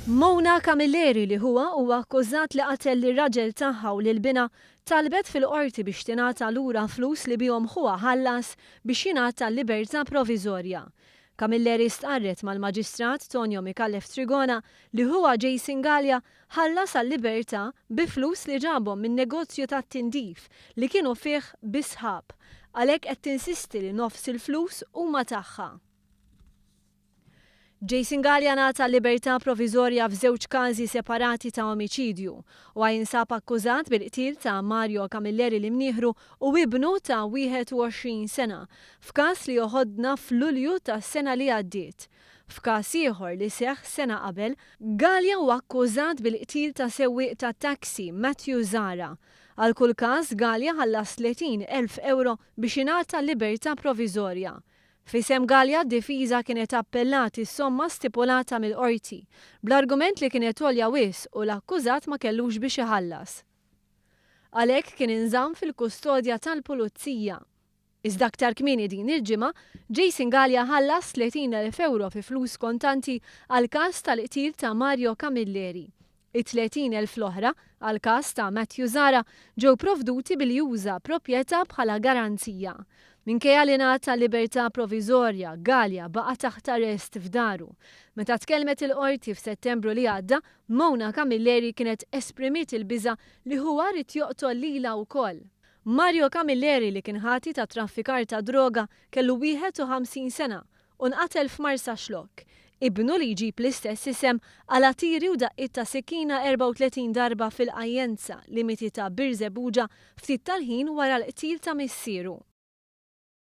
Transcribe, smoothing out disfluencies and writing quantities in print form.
Mona Camilleri li ħuha huwa akkużat li qatel lir-raġel tagħha u lil binha talbet fil-Qorti biex tingħata lura flus li bihom ħuha ħallas biex jingħata l-libertà proviżorja. Camilleri stqarret mal-Maġistrat Tonio Micallef Trigona li ħuha Jason Galea ħallas għal-libertà bi flus li ġabhom minn negozju tat-tindif li kienu fih bi sħab. Għalhekk qed tinsisti li nofs il-flus huma tagħha. Jason Galea ngħata l-libertà proviżorja f'żewġ każi separati ta' omiċidju. Huwa jinsab akkużat bil-qtil ta' Mario Camilleri l-Imnieħru u ibnu ta' 21 sena, f'każ li joħodna f'Lulju tas-sena li għaddiet. F'każ ieħor li seħħ sena qabel, Galea huwa akkużat bil-qtil ta' sewwieq tat-taxi Matthew Zahra. Għal kull każ, Galea ħallas 30,000 ewro biex jingħata l-libertà proviżorja. F'isem Galea d-difiża kienet appellat is-somma stipulata mill-Qorti, bl-argument li kienet għolja wisq u l-akkużat ma kellux biex iħallas. Għalhekk kien inżamm fil-kustodja tal-Pulizija. Iżda aktar kmieni din il-ġimgħa, Jason Galea ħallas 30,000 ewro fi flus kontanti għall-każ tal-qtil ta' Mario Camilleri. It-30,000 l-oħra, għall-każ ta' Matthew Zahra, ġew provduti billi uża proprjetà bħala garanzija. Minkejja li ngħata libertà proviżorja, Galea baqa' taħt arrest f'daru. Meta tkellmet il-Qorti f'Settembru li għadda, Mona Camilleri kienet esprimiet il-biża' li ħuha ried joqtol lilha wkoll. Mario Camilleri li kien ħati ta' traffikar ta' droga kellu 51 sena u nqatel f'Marsaxlokk. Ibnu li jġib l-istess isem qala' tiri u daqqiet ta' sikkina 34 darba fil-Qajjenza, limiti ta' Birżebbuġa, ftit tal-ħin wara l-qtil ta' missieru.